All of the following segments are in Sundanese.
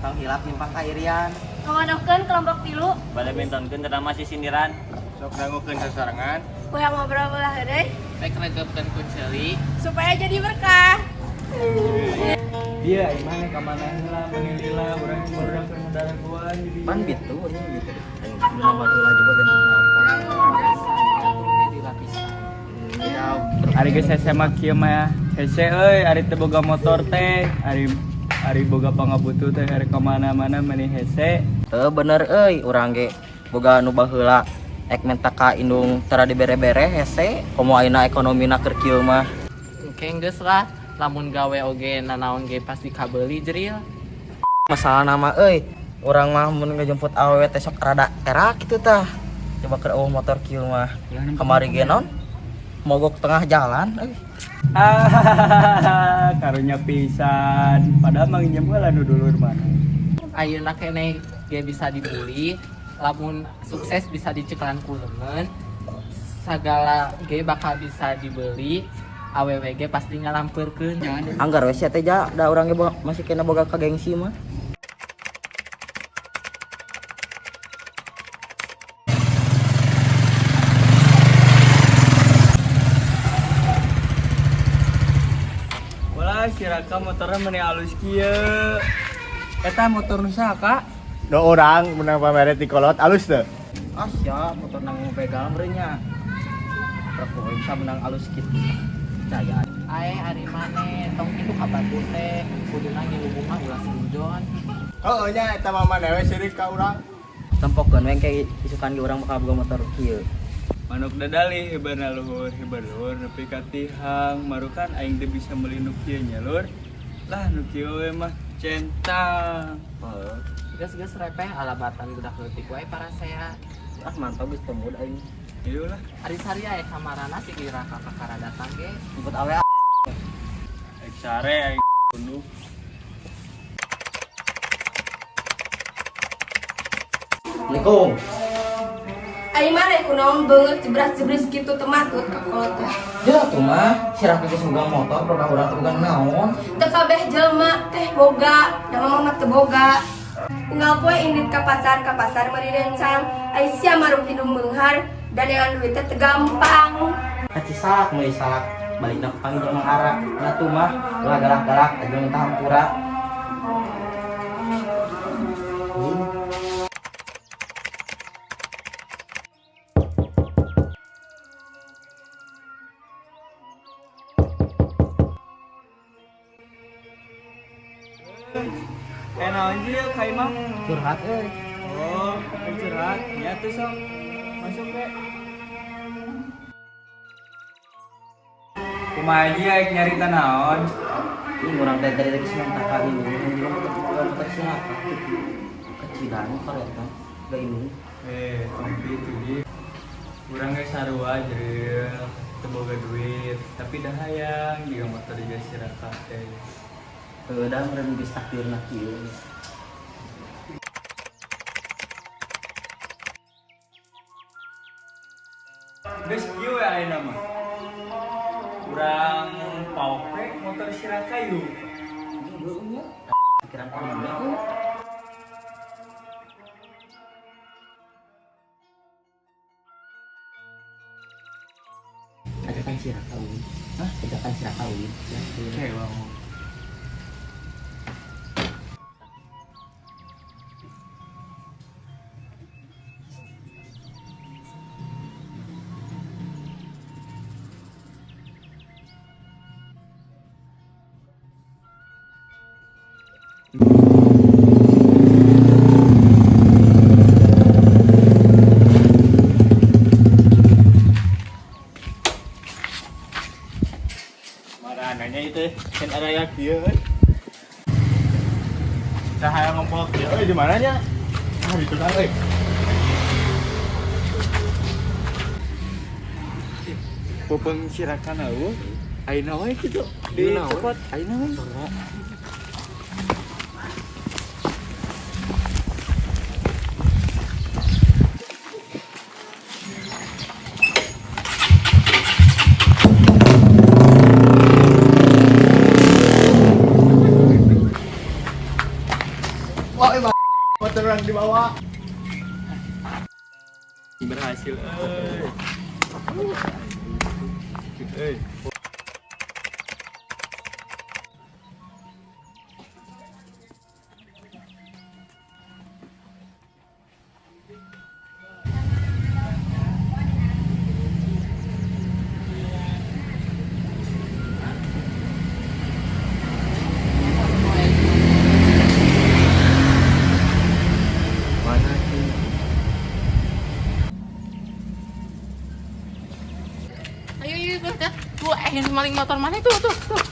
Tong hilap nyimpang ka Irian. Ngawadohkeun kelompok tilu. Bade mintonkeun drama sisindiran. Sok dangukeun sasarengan. Ulah ngobrol ulah heureuy. Rek regepkeun ku ceuli. Supaya jadi berkah. Iya, imane ka mana heula meuni lila urang urang keur ngadaguan jadi. Pan gitu ini gitu. Aing kudu baheula juga dan nelpon. Dilapisan. Ya, Ari geus SMA kieu mah hese euy, ari teu boga motor teh, ari ari boga pangabutuh teh ari ka mana-mana meuni hese. Teu bener euy, urang ge boga anu baheula ek menta ka indung tara dibere-bere hese, komo ayeuna ekonomina keur kieu mah. Engke geus lah, lamun gawe oge nanaon ge pasti kabeuli jeril. Masalah nama euy, urang mah mun ngejemput awewe teh sok rada era kitu tah. Coba keur eueuh motor kieu mah. Kamari ge naon? Mogok tengah jalan euy. Ah, karunya pisan. Padahal mah nginjem heula nu dulur mana. Ayeuna keneh ge bisa dibuli, lamun sukses bisa diceklan ku leungeun. Sagala ge bakal bisa dibeli, awewe ge pasti ngalampeurkeun. Anggar we sia teh ja, da urang ge masih kena boga ka gengsi mah. Walah, si Raka motorna meuni alus kieu. Eta motor nu saha, Kak? Do urang menang pamere ti kolot alus teu? Ah siap, motor nang begal meureun nya. Truk bisa menang alus kitu. Percaya. Ae ari maneh tong kitu ka batur teh, kuduna ngilu bunga ulah sujon. Heueuh nya eta mah maneh we sirik ka urang. Tempokeun we engke isukan ge urang bakal boga motor kieu. Manuk dadali hibarna luhur, hibar luhur nepi ka tihang. Marukan aing teu bisa meuli nu kieu nya, Lur. Lah nu kieu we mah centang. Heuh. Geus-geus repeh alabatan budak leutik wae parasea. Ah mantap geus teu mood aing. Ieu lah. Ari sari aya kamarana si Raka kakara datang ge. Jemput awe. Aing sare aing bunuh. Assalamualaikum. Ari maneh kunaon beungeut jebras-jebris kitu teu matut ka kolot teh. Ya tuh mah, si Raka geus boga motor, produk urang teu boga naon. Teu kabeh jelema teh boga, da mama mah teu boga. Unggal poe indit ka pasar meuli rencang. Ai sia maruk hidung beunghar dan yang duit teh teu gampang. Kaci salak meuli salak, balikna ku panggil jeung Mang Ara. Nya tuh mah, ulah galak-galak aja minta hampura. Eh naon sih ya, Kak Imam? Curhat euy. Oh, curhat. Ya tuh sok. Masuk ke. Kumaha aja aing nyarita naon? Ini urang teh tadi geus minta ka indung, juga motor boga motor si Raka kitu. Kecilan kareta ga indung. Eh, tong kitu di. Urang ge sarua jadi teu boga duit, tapi dah hayang juga motor juga si Raka teh. Heueuh da meureun geus takdirna kieu. Geus kieu we ayeuna mah. Urang paoke motor si Raka yuk. Pikiran kumaha euy. Ajakan si Raka ulin. Hah? Ajakan si Raka ulin. Oke, bang. Marananya itu kan area kieu euy. Cahaya ngompol kieu euy di mana nya? Ah di tukang euy. Popeng si Raka na eueuh. Ayeuna we kitu. Di Ayeuna we. spot ayeuna we. urang dibawa. Berhasil euy. Euy. Mana sih? Ayo ayo tuh, tuh. Tuh, maling motor mana tuh tuh tuh.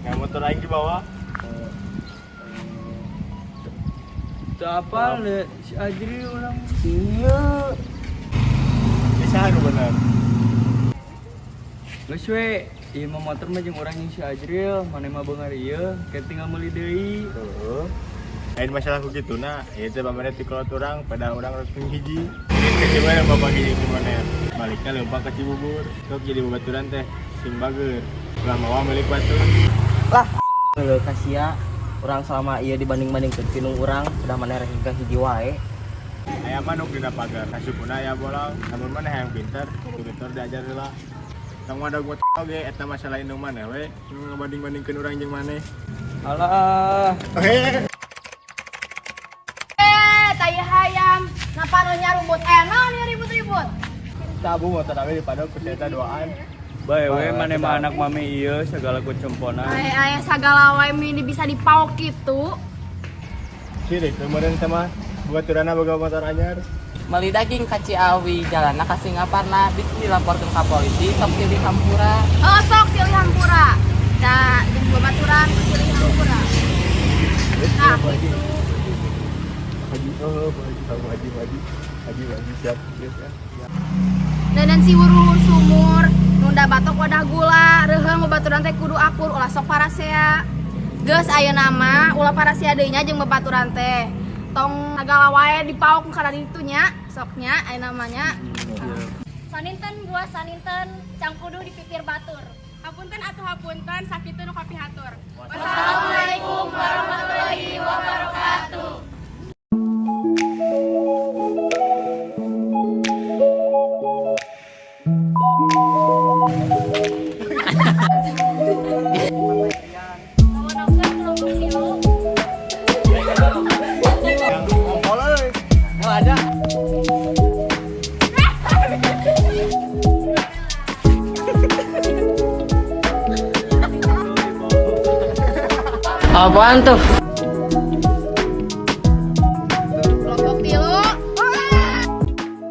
Nggak motor aing dibawa. Teu apal deh si Ajri urang. Iya. Bisa anu bener. Geus we, ieu mah motor mah jeung urang jeung si Ajril, maneh mah beungar ieu, ke tinggal meuli deui. Heeh. Lain masalah ku kitu na, ieu teh pamane ti kolot urang, padahal urang resmi hiji. Ini kecewa yang bapak hiji di mana. Baliknya leumpang ka Cibubur. Sok jadi babaturan teh sing bager. Ulah mawa milik batur. Lah, leuh ka sia. Urang selama ieu dibanding-bandingkeun pinung urang, udah maneh rek ka hiji wae. Aya manuk dina pagar, kasupuna aya bola, lamun maneh hayang pinter, kudu diajar heula. Tong wadog motor oge eta masalah indung maneh we, nu ngabanding-bandingkeun urang jeung maneh. Alah. Oke. Eh, tai hayam. Napa nu nyarubut? Eh, naon ieu ribut-ribut? Tabu motor awe dipadog ku si eta duaan. Bae we maneh mah anak mami ieu segala ku cemponan. Aya aya sagala wae mini bisa dipaok kitu. Sirik kemarin sama babaturanna boga motor anyar. Meli daging ka Ciawi, jalanna ka Singaparna, bisi dilaporkeun ka polisi, sok silih hampura. Oh, sok silih hampura. Da jeung babaturan silih hampura. Nah, Haji, haji, oh, haji, haji, haji, haji, haji, siap, siap, ya. Danan si wuruhur sumur, nunda batok wadah gula, reuheung babaturan teh kudu akur ulah sok parasea. Geus ayeuna mah ulah parasea deui nya jeung babaturan teh. Tong sagala wae dipaok kana ditu nya, sok nya ayeuna mah nya. Saninten buah saninten cangkudu di pipir batur. Hapunten atuh hapunten sakitu nu kapihatur. Wassalamualaikum warahmatullahi wabarakatuh. Kawanongkeun kelompok tilu. Yang ngompol euy. Oh, ada. Apaan tuh?